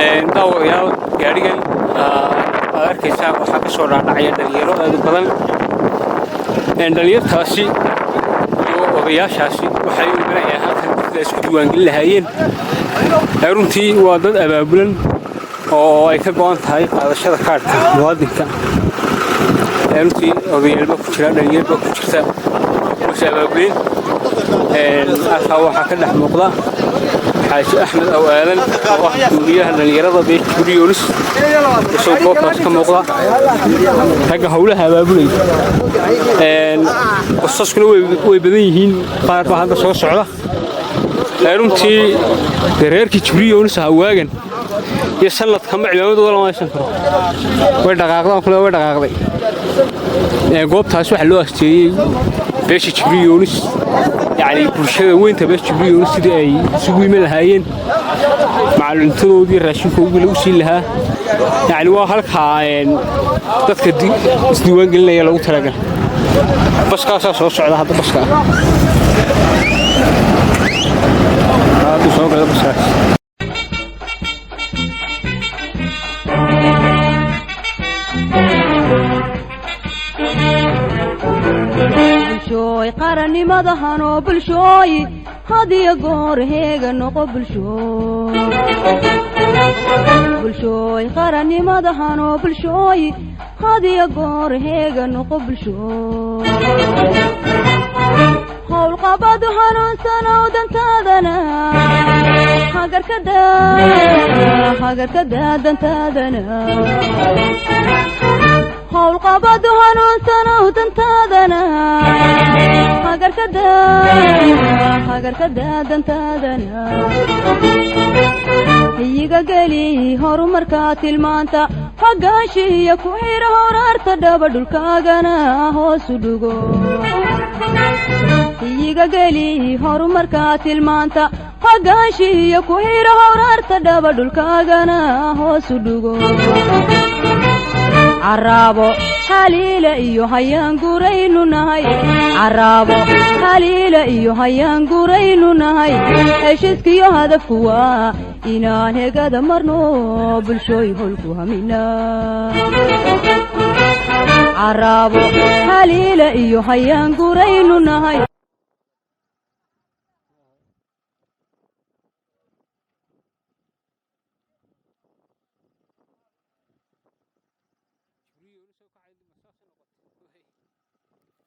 Daawadayaal, gaadhigan aad arkaysaan waxaa ka soo dhaadhacaya dhalinyaro aad u badan. Dhalinyartaasi iyo odayaashaasi waxay u imanayaan halkan dadka isku diiwaangelin lahaayeen. Runtii waa dad abaabulan oo ay ka go'an tahay qaadashada kaadhka muwaadinka. Runtii odayaal baa ku jira, dhalinyar baa ku jirta, was abaabuleen. Halkaa waxaa ka dhex muuqda Xaaji Axmed Aw Aadan oo ah guddoomiyaha dhalinyarada beesha Jibriil Yoonis, isagoo goobtaas ka muuqda ragga howlaha abaabulaya. Basaskuna way badan yihiin, qaar baa hadda soo socda. Runtii dee reerkii Jibriil Yoonis ahaa waagan iyo sanadkanba cimaamadooda lama haysan karo. Way dhaqaaqdaan kule, way dhaqaaqday. Goobtaas waxaa loo asteeyey beesha Jibriil Yoonis, yacni bulshada weynta beesha Jibriil Yoonis, sidii ay isugu iman lahaayeen, macaluntadoodii, raashinkoodii lagu siin lahaa. Yacni waa halkaa dadka isdiiwaan gelinaya lagu talagalay. Baskaasaa soo socda hadda, baskaa hadduu soo gala baskaas. Bulshooy, qarannimada hanoo bulshooy, hadiyo goor heega noqo bulshooy. Bulshooy, qarannimada hanoo bulshooy, hadiyo goor heega noqo bulshooy. Howlqabadu hanuunsanow dantaadana hagarkada, hagarkada dantaadana. Howlqabadu hanuunsanow dantaadana hagarkada, hagarkada dantaadana. Hiyiga geli horumarka tilmaanta, hoggaashiya ku xidha horaarta dhaba, dhulkaagana hoosu dhugo. Hiyiga geli horumarka tilmaanta, hoggaashiya ku xidha horaarta dhaba, dhulkaagana hoosu dhugo. Caraabo haliila iyo hayaan guraynu nahay, caraabo haliila iyo hayaan guraynu nahay. Heshiiskiyo hadafku waa inaan hegada marno, bulshooy holku hamina. Caraabo haliila iyo hayaan guraynu nahay.